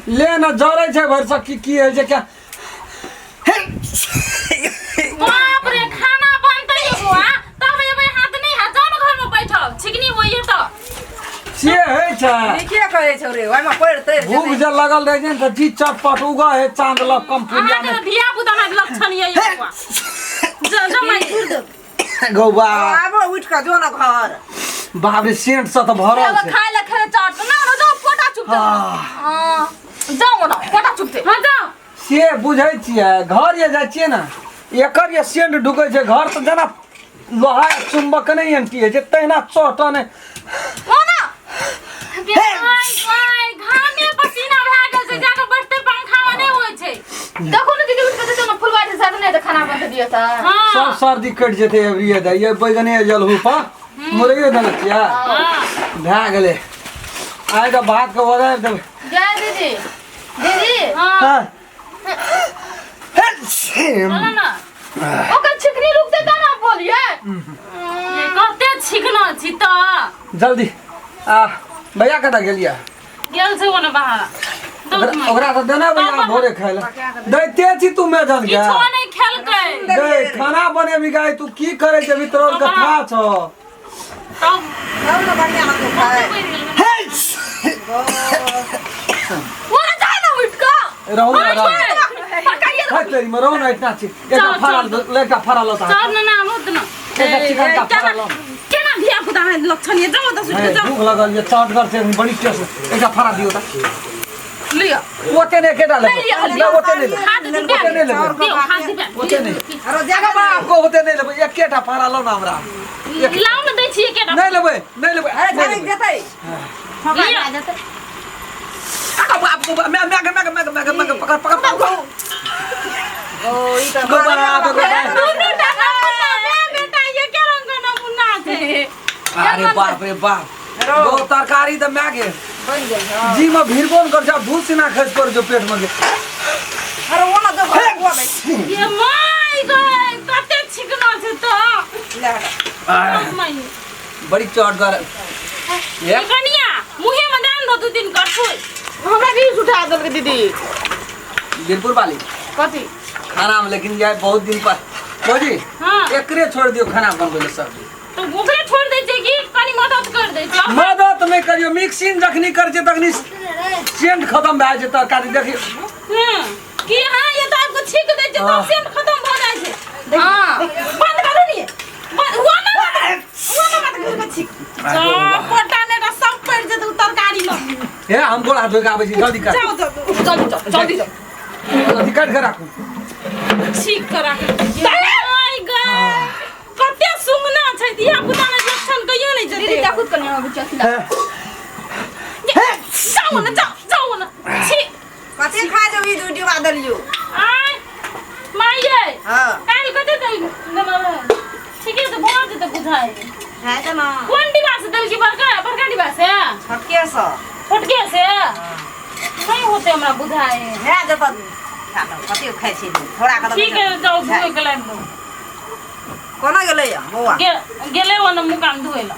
ले न जरै छै भरिसक की की होइ छै क्या। बाप रे, खाना बनतै ये बुआ तब एबै। हाथ नहीं हाथ, जाओ ना घर में बैठो, छिकनी होइए तो से होइ छै। नीके कहै छौ रे, ओहिमे पड़ि तरि भूख जेतै। जे लगल रहै छै ने तऽ जी चटपट उगऽ है चाँद लग कम पुरिया अहाँके में। तऽ धिया पुता में लक्षण ये ये बुआ जमाइ गौबा। आबो उठि कऽ जो न घर। बाप रे, सेंट से तऽ भरल छै। खाय ले खेले चाट ना ना, जाओ पोटा चुपते। आह। हां, जाओ ना पोटा चुपते, हां जाओ। से बुझै छियै, घर जे जाइ छियै ने, एकर जे सेंट ढुकै छै घर तऽ जेना लोहा चुम्बक नहि एंटी होइ छै तहिना चौटन। ओ ना घामे पसीना भए गेल छै, जाके बैठते पंखा मे नहि होइ छै। देखो ने दीदी, उठ के जेतौ ने फुलवारी से, नहि तऽ खाना बनते दिअ तऽ। हां। सब सर्दी कटि जेतै अबरी दै ये बैगने जलहू पर मुरैयो देने छियै। हां। भए गेलै, आइ तऽ भातके ओदारि देबै। जय दीदी, दीदी। हां। हँ। बोलो ना। ओकर छिकनी रुकते तऽ ना बोलिए। ये कते छिकना छी तऽ। जल्दी आ, भैया कतऽ गेलियै? गेल छै ओने बाहर। ओकरा ओकरा तऽ देना भैया भोरे खाय लए दैते छी तू मेजन के। किछो नहि खेलकै। गै, खाना बनेबी गाय, तू की करै जेबी? तोर कथा छौ। तब तब ने बढ़िआँ होतौ खाय। ओने जाय ना उठ कऽ। रहू ना, रहू। पकड़िए। है तेरी में रहू ना, इतना छी एकटा चल, फड़ा चल। ले, एकटा फड़ा लो। चल ना ना बहुत ना। एकटा चिकन का फड़ा लो। केना धिया पुता में लक्षण ये, जाओ दस उठ है, के जाओ। भूख लगल ये चटगर छै, बड़ी टेस्ट, एकटा फड़ा दियौ तऽ। लिअ। ओते नहि, एकेटा लेबै। नहीं, नहि, ओते नहि लेबै। हाथ दिपा। ओते नहि लेबै। दियौ, हाथ दिपा। ओते नहि। आरो जगह बाप को ओते नहि लेबै, एकेटा फड़ा लो ना हमरा। लाउ ने, दै छियै एकेटा। नहि लेबै, नहि लेबै। अरे नहि झड़कि लेबै। जेतै। लिअ। आ बाप को, मैं मैं मैं मैं मैं मैं पकड़ पकड़ पकड़। ओ ई तऽ गो बाप गो बाप। दुनू टा नमूना, मैं बेटा ये के रंग के नमूना छै। अरे बाप रे बाप, गो तरकारी तऽ मैं के बनि गेल हँ। जी में भिड़बो न कर जा, भूस ना खस पर जो पेट में के। अरे ओ ना जो घर हुआ भाई। ये my गए, कते छिकना छै तऽ। ले हटा। माई। बड़ी चटगर ये। कनिया मुहे में दान दो, दू दिन करछुल। हमरा रील्स उठा देलकै दीदी। बीरपुर वाली। कथी? खाना में लेकिन जाए बहुत दिन पर भौजी। हाँ। एकरे छोड़ दियो खाना बनबै ले सब्जी। तऽ ओकरे छोड़ि दै छै कि कनि मदद कर दै छै? मदद नहि करियो, मिक्सिंग जखनी करै छै तखनी सेंट खत्म भए जाइ छै तरकारी, देखियो। कि हाँ, ये तऽ आपको छीक दै छै हाँ। तऽ सेंट खत्म भऽ जाइ छै। हाँ। बंद करू नी, बंद हुआ ना, हुआ ना, मत घुर के छीक पोटा ने सब पड़ि जेतै उ तरकारी में। हे, हम गोड़ हाथ धोइ के आबै छी, जल्दी कर। जाओ जाओ, जल्दी जाओ, जल्दी जाओ। जल्दी काटि के राखू। छीक के राख। आइ गए, कते सुंगना छै, धिया पुता में लक्षण कहियो नहीं दीदी। जेतै। देखू कनि हमरा बुच्चा खिला। जाओ ना, जाओ जाओ ना, छी। कथी खा जेबही? दू डिब्बा देलियौ। आय माइये। हँ। काल्हि कते देल? ठीके छै, भऽ जेतै बुझाइ। है तऽ ना। कोन डिब्बा से देलकी? बड़का बड़का डिब्बा से? छोटके सँ। छोटके से नहीं होते हमरा बुझाइ। भए जेतौ खा तऽ, कथी खाइ छी थोड़ा कऽ। ठीक है, जाओ धोए के लाबि दो। कोना गेलैया बौआ? गेलै ओने मुकाम धोए ला।